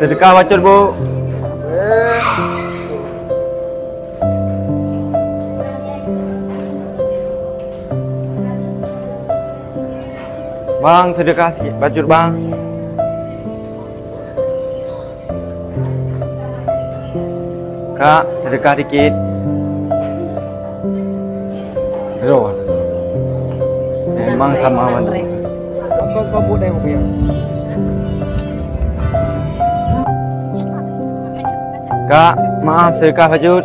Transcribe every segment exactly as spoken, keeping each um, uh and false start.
Seudeukah bacut, Bu. Bang, seudeukah sikit bacut, Bang. Kak, seudeukah dikit. Droe. Memang sama mandum. Kau, kau buat dah, kau punya. Kak, maaf, seudeukah bacut.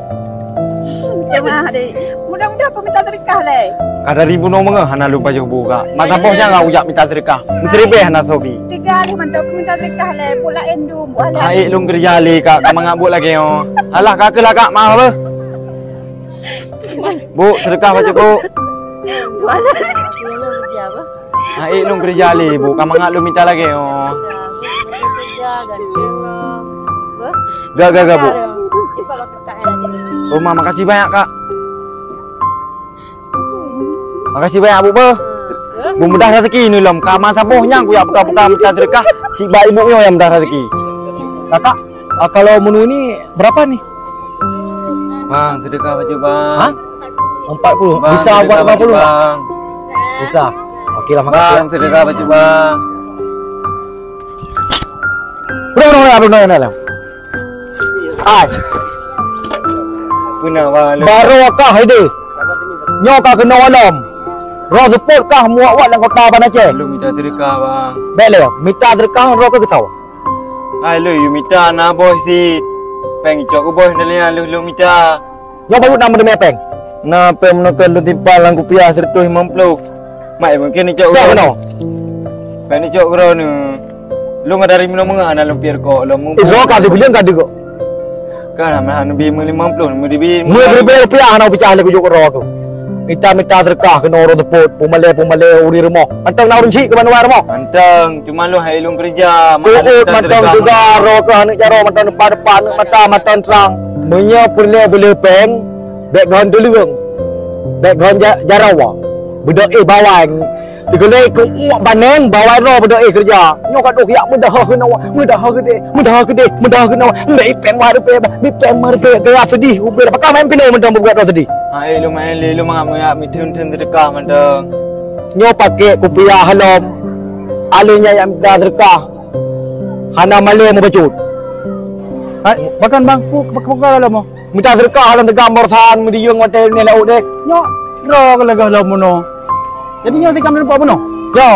Jemaah deh. Mudah-mudahan peminta seudeukah leh. Ka dari bunoe meungoh hana lôn pajoh bu, Kak. Mak saboh nyang kujak minta seudeukah. Meusiribèe hana soe bi. Teuga leh mantong peminta seudeukah leh. Buet laén dum, buet laén. Hai, lôn keureuja lé, Kak. Ka mangat buet lagèe nyoe. Alah, ka keuh lah, Kak. Maaf, beuh. Bu, seudeukah bacut, Bu. Hai, lôn keureuja lé, Bu. Ka mangat lôn minta lagèe nyoe. Ga, ga, ga, Bu. Oh, ma, makasih banyak, Kak. Makasih banyak, Bu, beuh. Meumudah raseuki neulom. Ka mak saboh nyang kujak buka-buka minta seudeukah. Sibak ibu nyoe nyang mudah raseuki. Kakak, ah, kalau menu ini berapa nih? Bang, seudeukah bacut, Bang. Hah? Empat puluh. Bang, bisa buat lima puluh, Bang? Bisa. Oke lah, makasih. Bang, seudeukah bacut, Bang. Udah, udah, udah, udah, udah. Ai. Puna, Bang. Barokah idéh. Nyoe ka keunoe lom. Roh seupôt kah muak-muak lam kota Banda Aceh. Lôn mita seudeukah, Bang. Bèk lé, mita seudeukah roh keu geusawa. Hai, lôn yue mita na boh sit. Péng icok keu boh naleueng lôn, lôn mita. Nyoe baru na meuteumé péng. Na péng meunoe keu lôn simpan lam kupiah sireutoh limong ploh. Mak, mungkin icok. Dah keunoe. Péng icok keu droeneuh. Lôn dari meunoe meungoh hana lôn pier kok lôn. Eh, droe ka sibuleuen ka deuk. Kan hana, hana bi meulimong ploh, meudibi. Meudibi rupiah hana picah lé kujok droe tu. Mita-mita seudeukah keunoe ureueng seupôt, peumalée-peumalée ureueng rumoh. Mantong na ureueng chik keu banua rumoh. Mantong, cuma lôn hai lôn keureuja. Uut mantong juga, roe keuh aneuk jaroe mantong depan-depan, aneuk mata mantong trang. Meunyoe peureulée beuleueh péng, bèk gon tuleueng, bèk gon ja-, jaroe. Beudôh éh bawang. Sigohlom keu uek baneng, bawai droe beudôh éh keureuja. Nyoe ka dôh yak meudaha keunoe, meudaha keudéh, meudaha keudéh, meudaha keunoe. Ndai péng waru pé, mi péng meureuté gaya seudeh ubé. Pakon main pineung mantong beubuet droe seudeh. Hai, lumayan lé, lumayan meuyak, mi theun-theun seudeukah mantong. Nyoe pakék kupiah lom. Aleuh nyan yak mita seudeukah. Hana malée meubacut. Hai, pakon bang, pu-, pu-, pu-, pu-, lom. Mita seudeukah lam teugam barisan meudiyeueng watée nyoe laôt deh. Nyoe droe ka lagah lom bunoe. Jadi nyoe sikam neupok bunoe? Yo.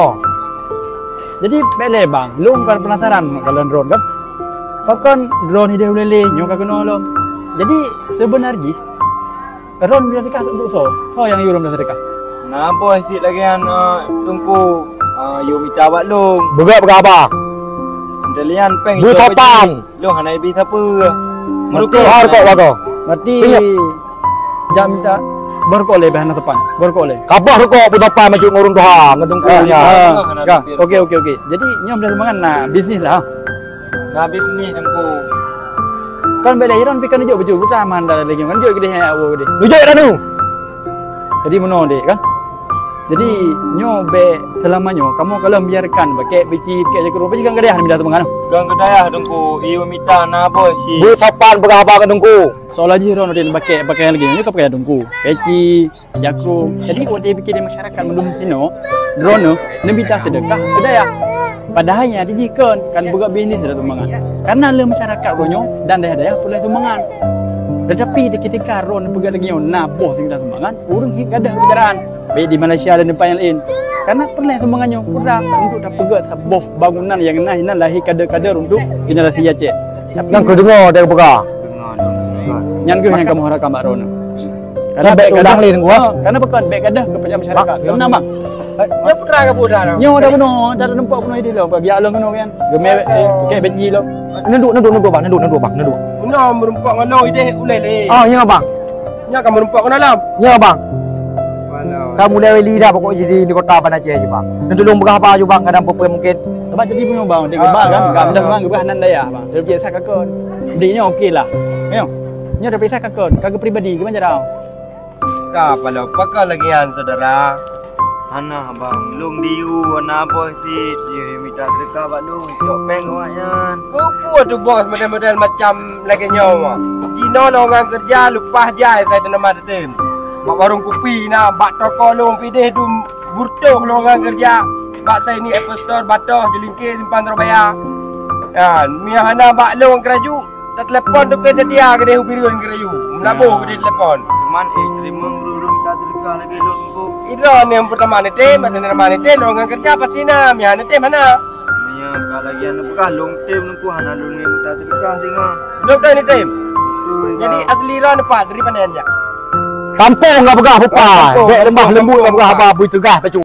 Jadi bèk lé bang, lôn ka penasaran kalon droen kan. Pakon droen hideh ulée-lée nyoe ka keunoe lom. Jadi seubeuna jih droen mita seudeukah untuk soe? Soe nyang yue droen mita seudeukah? Na boh sit lagée nyan, eh, Teungku, eh, yue mita bak lôn. Beugöt peugah haba. Meuteuleuyan péng bu topan. Lôn hana ibi sapeue. Meurukok. Har kok wagoe. Berarti jak mita beurukok lé, bah hana sopan. Beurukok lé. Ka boh rukok beusopan maju ngon ureueng tuha, ngon teungku nyan. Ah, ka. Oke, oke, oke. Jadi nyoe mita sumbangan na bisnis lah. Na bisnis teungku. Kan bèk lé iron pi kan jok baju buta man dah lagi kan jok gede ya wo gede. Jok dah nu. Jadi meunoe dek kan. Jadi nyoe bèk seulama nyoe kamoe kalon biarkan bakèk bici bakèk jakrong pasti kan keudayah mita teuma kan. Kan keudayah teungku, ié mita na boh si. Beusopan peugah haba keu teungku. Seolah jih droen udin bakèk pakaian lagi nyoe ka pakaian teungku. Peci, jakrong. Jadi watèe pikir di masyarakat mandum sinoe, droen nyoe neumita seudeukah keudayah. Padahai nyan dijih kon kan beugöt bisnis dah sumbangan. Karena le masyarakat droen nyoe dan dayah-dayah peureulèe sumbangan. Tetapi di ketika droen peugah lagi nyoe na boh seudeukah sumbangan, ureueng hi gadoh peubicaraan, baik di Malaysia dan tempat yang lain. Karena peureulèe sumbangan nyoe kurang untuk tapeugöt saboh bangunan nyang na hinan lahé kader-kader untuk generasi Aceh. Nyang keudeungoe dari buka. Nyan geuh nyang kamoe harapkan bak droeneuh. Karena bèk gadoh lé gua. Ha, karena bukan bèk gadoh kepada masyarakat. Kenapa? Nyoe putra ke putra. Nyoe dah bunoe, dah nampak bunoe di dalam bagi along kena kan. Gemé kek benci lo. Nunduk, nunduk, nunduk bang, nunduk, nunduk bang, nunduk. Bunoe meureumpok ngon ideh ulèe lé. Oh, ya bang. Nyoe ka meureumpok ngon alam. Ya bang. Kamu lewat lidah pokok jadi di kota Banda Aceh aja bang. Nanti lu berapa aja bang, kadang apa mungkin. Sebab jadi punya bang, dia gebal kan, enggak mudah bang, gebah nan daya bang. Dia biasa kakon. Dia nyoe okey lah. Nyoe. Nyoe dah biasa kakon, kagak pribadi gimana cara? Ka pala pakon lagi nyan, saudara? Hana bang, lôn diyue hana boh sit, jih mita seudeukah bak lôn, cok péng awaknyan. Keupeue tu bos model-model macam lagèe nyoe? Jinoe lowongan keureuja leupah jai sai teuneuma teutem. Bak warong kupi na, bak toko lôn pideh dum burtoh lowongan keureuja. Bak Saini Apple Store, Batoh, Jelingke, Simpang Surabaya. Ya, mia hana bak lôn keuraju. Tatelepon tu ke setia keudeh u Bireuen keurayu. Meulaboh keudeh telepon. Cuman, eh, teurimong ureueng-ureueng ka seudeukah lagèe lôn tu. Idroe nyang peutama neutem, masa neutem neutem, lowongan keureuja pasti na, meuhan neutem hana. Meunyoe ka lagèe nyan peugah lôn tem nungku hana lôn lé buta seudeukah singoh. Beutôi neutem. Beutôi, Jadi bang. Asli droe neupat dari pane jak? Kampung ka peugah bupa, Kampung. Bèk lemah lembut ka peugah haba bui teugah tacu.